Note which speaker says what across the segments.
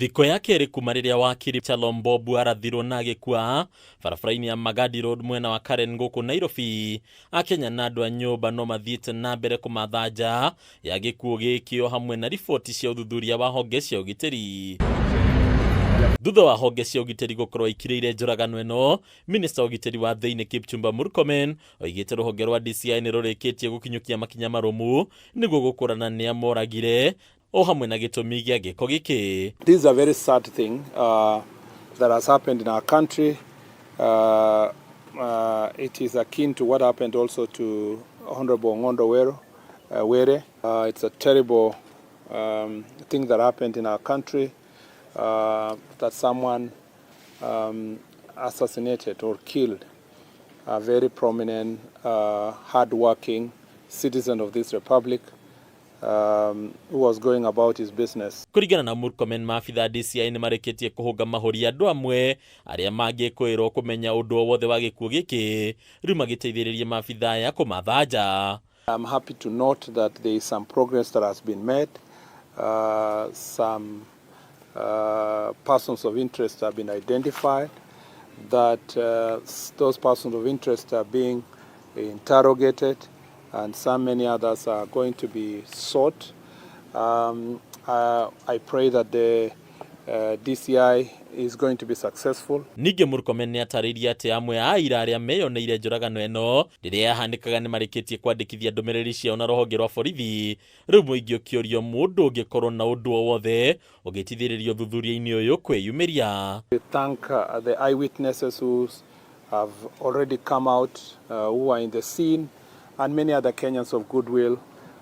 Speaker 1: Thikũ ya kerĩ kuma rĩrĩa wakiri Shalom Bobu arathirwo na agĩkua barabara-inĩ ya Magadi Road mwena wa Karen gũkũ Nairobi, Akenya na andũ a nyũmba no mathiĩte na mbere kũmatha nja ya gĩkuũ gĩkĩ o hamwe na riboti cia ũthuthuria wa honge cia ũgitĩri. Thutha wa honge cia ũgitĩri gũkorwo ikirĩire njũragano ĩno, minista wa ũgitĩri wa thĩinĩ Kipchumba Murkomen oigĩte rũhonge rwa DCI nĩ rũrĩkĩtie gũkinyũkia makinya marũmu nĩguo gũkũrana nĩa moragire o hamwe na gĩtũmi gĩa gĩko gĩkĩ.
Speaker 2: This is a very sad thing that has happened in our country. It is akin to what happened also to Honorable Ong'ondo Were. It's a terrible thing that happened in our country, that someone assassinated or killed a very prominent, hardworking citizen of this republic who was going about his business.
Speaker 1: Kũringana na Murkomen, maabitha DCI nĩ marĩkĩtie kũhũnga mahũri andũ amwe arĩa mangĩkũĩrwo kũmenya ũndũ o wothe wa gĩkuũ gĩkĩ, rĩu magĩteithĩrĩria maabitha aya kũmatha nja.
Speaker 2: I'm happy to note that there is some progress that has been made. Some persons of interest have been identified, that those persons of interest are being interrogated, and some many others are going to be sought. I pray that the DCI is going to be successful.
Speaker 1: Ningĩ Murkomen nĩ atarĩirie atĩ amwe a aira arĩa meyoneire njũragano ĩno rĩrĩa yahanĩkaga nĩ marĩkĩtie kwandĩkithia ndũmĩrĩri ciao na rũhonge rwa borithi. Rĩu mũingĩ ũkĩũrio mũndũ ũngĩkorwo na ũndũ o wothe ũngĩteithĩrĩria ũthuthuria-inĩ ũyũ kwĩyumĩria.
Speaker 2: We thank the eyewitnesses who have already come out, who are in the scene, and many other Kenyans of goodwill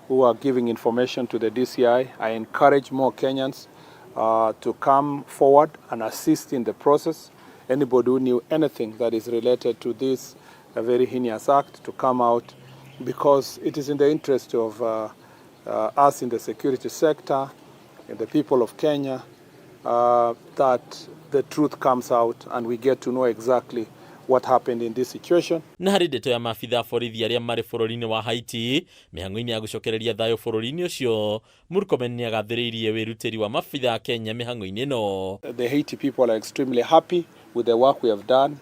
Speaker 2: who are giving information to the DCI. I encourage more Kenyans to come forward and assist in the process. Anybody who knew anything that is related to this very heinous act to come out, because it is in the interest of us in the security sector and the people of Kenya that the truth comes out and we get to know exactly what happened in this situation.
Speaker 1: Na harĩ ndeto ya maabitha a borithi arĩa marĩ bũrũri-inĩ wa Haiti mĩhang'o-inĩ ya gũcokereria thayũ bũrũri-inĩ ũcio, Murkomen nĩ agathĩrĩirie wĩrutĩri wa maabitha a Kenya mĩhang'o-inĩ ĩno.
Speaker 2: The Haiti people are extremely happy with the work we have done.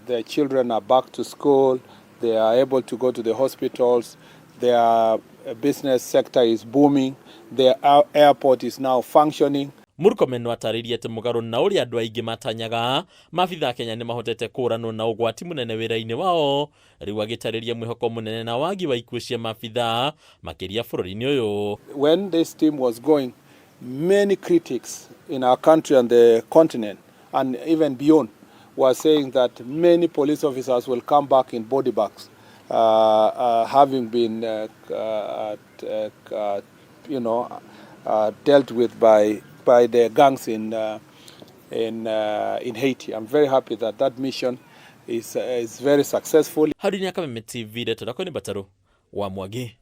Speaker 2: Their children are back to school, they are able to go to the hospitals, their business sector is booming, their airport is now functioning.
Speaker 1: Murkomen no atarĩirie atĩ mũgarũ na ũrĩa andũ aingĩ matanyaga, maabitha a Kenya nĩ mahotete kũũranwo na ũgwati mũnene wĩra-inĩ wao, rĩu agĩtarĩria mwĩhoko mũnene na wagi wa ikuũ cia maabitha makĩria bũrũri-inĩ ũyũ.
Speaker 2: When this team was going, many critics in our country and the continent and even beyond were saying that many police officers will come back in body bags, having been dealt with by the gangs in Haiti. I'm very happy that that mission is very successful.
Speaker 1: Haruni Kameme TV, ndeto ndako nĩ Mbatarũ wa Mwangi.